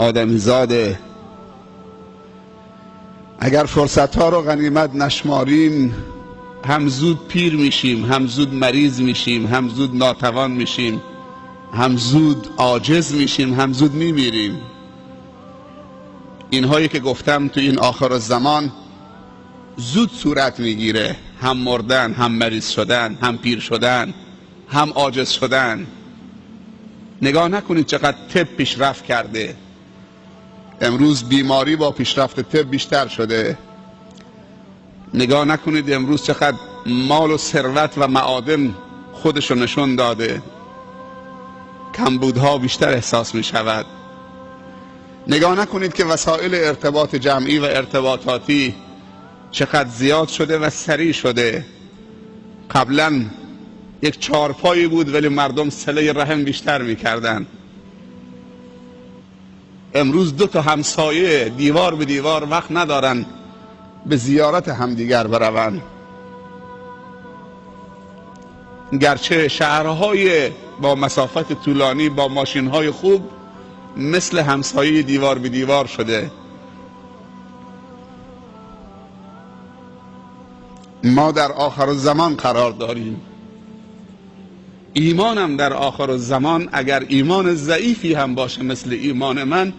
آدمیزاده. اگر فرصتها رو غنیمت نشماریم، هم زود پیر میشیم، هم زود مریض میشیم، هم زود ناتوان میشیم، هم زود عاجز میشیم، هم زود میمیریم. اینهایی که گفتم تو این آخر زمان زود صورت میگیره، هم مردن، هم مریض شدن، هم پیر شدن، هم عاجز شدن. نگاه نکنید چقدر طب پیشرفت کرده. امروز بیماری با پیشرفت طب بیشتر شده. نگاه نکنید امروز چقدر مال و ثروت و معادن خودشو نشون داده، کمبودها بیشتر احساس می شود. نگاه نکنید که وسایل ارتباط جمعی و ارتباطاتی چقدر زیاد شده و سریع شده. قبلا یک چارپایی بود ولی مردم صله رحم بیشتر میکردن. امروز دو تا همسایه دیوار به دیوار وقت ندارن به زیارت همدیگر بروند. گرچه شهرهای با مسافت طولانی با ماشینهای خوب مثل همسایه دیوار به دیوار شده. ما در آخر زمان قرار داریم. ایمانم در آخر زمان اگر ایمان ضعیفی هم باشه مثل ایمان من،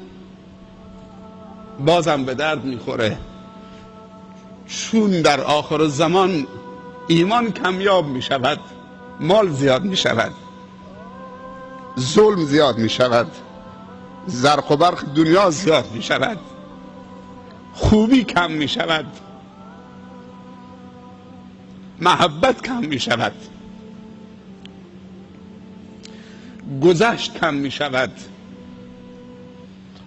بازم به درد میخوره، چون در آخر زمان ایمان کمیاب میشود، مال زیاد میشود، ظلم زیاد میشود، زرق و برق دنیا زیاد میشود، خوبی کم میشود، محبت کم میشود، گذشت کم میشود.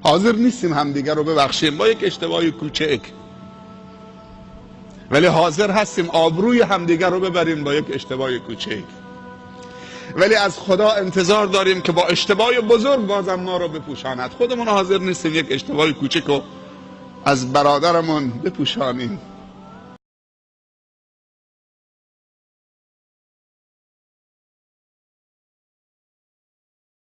حاضر نیستیم همدیگر رو ببخشیم با یک اشتباه کوچک، ولی حاضر هستیم آبروی همدیگر رو ببریم با یک اشتباه کوچک. ولی از خدا انتظار داریم که با اشتباه بزرگ بازم ما رو بپوشاند. خودمون حاضر نیستیم یک اشتباه کوچک رو از برادرمون بپوشانیم.